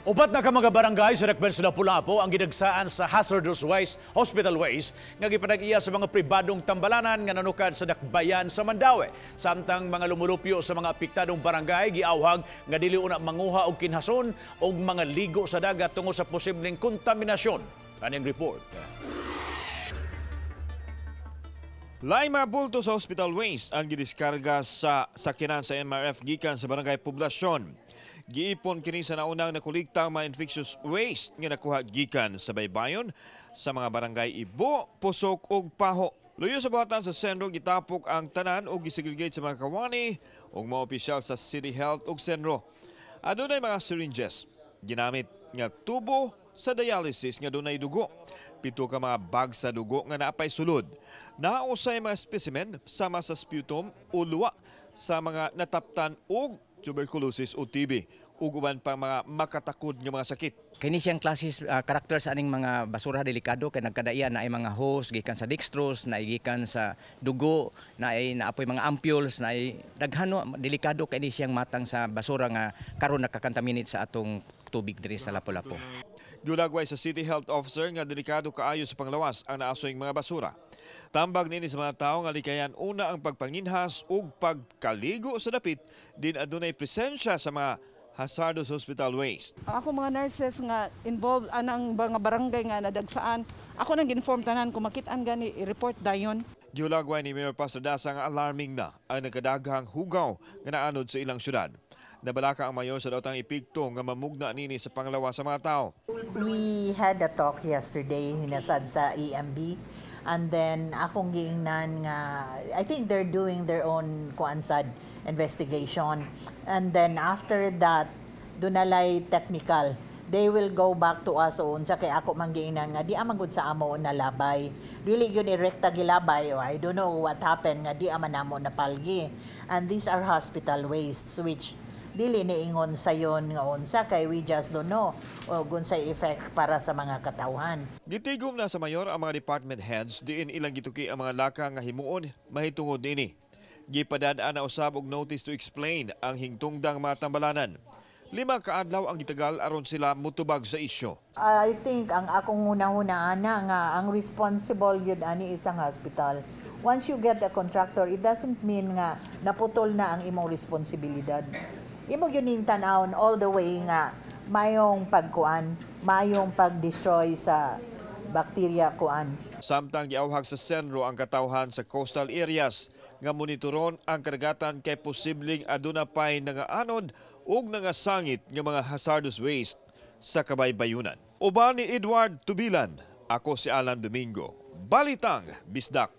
Upat na ka mga barangay sa Dakbayan sa Lapu-Lapu ang gidagsaan sa hazardous waste, hospital waste, nga gipanag-iya sa mga pribadong tambalanan nga nanukad sa dakbayan sa Mandaue. Samtang mga lumulupyo sa mga apektadong barangay giawhag nga dili una manguha og kinhason og mga ligo sa dagat tungod sa posibleng kontaminasyon. Aning report. Laing mga bulto sa hospital waste ang gidiskarga sa sakyanan sa MRF gikan sa Barangay Poblasyon. Giipon kini sa naunang nakolektang mga infectious waste nga nakuha gikan sa baybayon sa mga barangay Ibo, Pusok ug Paho. Luyo sa buhatan sa CENRO, gitapok ang tanan ug gisegregate sa mga kawani ug mga opisyal sa City Health ug CENRO. Adunay mga syringes ginamit nga tubo sa dialysis nga dunay dugo. 7 ka mga bag sa dugo nga naapay sulod. Nausay mga specimen sama sa sputum o luwa sa mga nataptan og tuberculosis o TB ug uban pang mga makatakod nga mga sakit. Kini siyang klasis karakter sa aning mga basura delikado kay nagkadaiya na ay mga hose gikan sa dextrose, na gikan sa dugo, na ay naapoy mga ampules, na ay daghano delikado kay ni siyang matang sa basura nga karon nakakontaminate sa atong tubig diri sa Lapu-Lapu. Gulagway sa City Health Officer nga delikado kaayo sa panglawas ang naasoyng mga basura. Tambag nini sa mga tawo nga likayan una ang pagpanginhas ug pagkaligo sa dapit din adunay presensya sa mga hazardous hospital waste. Ang ako mga nurses nga involved anang mga barangay nga nadagsaan, ako nang inform tanan kung makit-an gani i-report dayon. Giulagway ni Mayor Pastor Dasa nga alarming na ang nagkadaghang hugaw nga naanod sa ilang syudad. Nabalaka ang mayor sa daotang epekto nga mamugna nini sa panglawas sa mga tao. We had a talk yesterday hinasad sa EMB, and then akong giingnan nga I think they're doing their own kuan sad, investigation, and then after that dunalay technical, they will go back to us o unsa, kay ako man giingnan nga di man gud sa amo nalabay, dili gyud direkta gilabay o I don't know what happened nga di man namo napalgi, and these are hospital wastes which dili niingon sayon nga unsa kay we just don't know o unsay effect para sa mga katawhan. Gitigom na sa mayor ang mga department heads diin ilang gituki ang mga laka nga himuon mahitungod niini. Gipadad-an na usab og notice to explain ang hingtungdang mga tambalanan. 5 ka adlaw ang gitagal aron sila mutubag sa isyu. I think ang akong hunahuna ana nga ang responsible yun ani isang hospital. Once you get a contractor, it doesn't mean nga naputol na ang imong responsibilidad. Imo gyud ning tan-awon all the way nga mayong pagkuan, mayong pag-destroy sa bacteria kuan. Samtang giawhag sa CENRO ang katawhan sa coastal areas nga monitoron ang kadagatan kay posibleng aduna pay nangaanod ug nangasangit nga mga hazardous waste sa kabaybayunan. Uban ni Edward Tubilan, ako si Alan Domingo. Balitang Bisdak.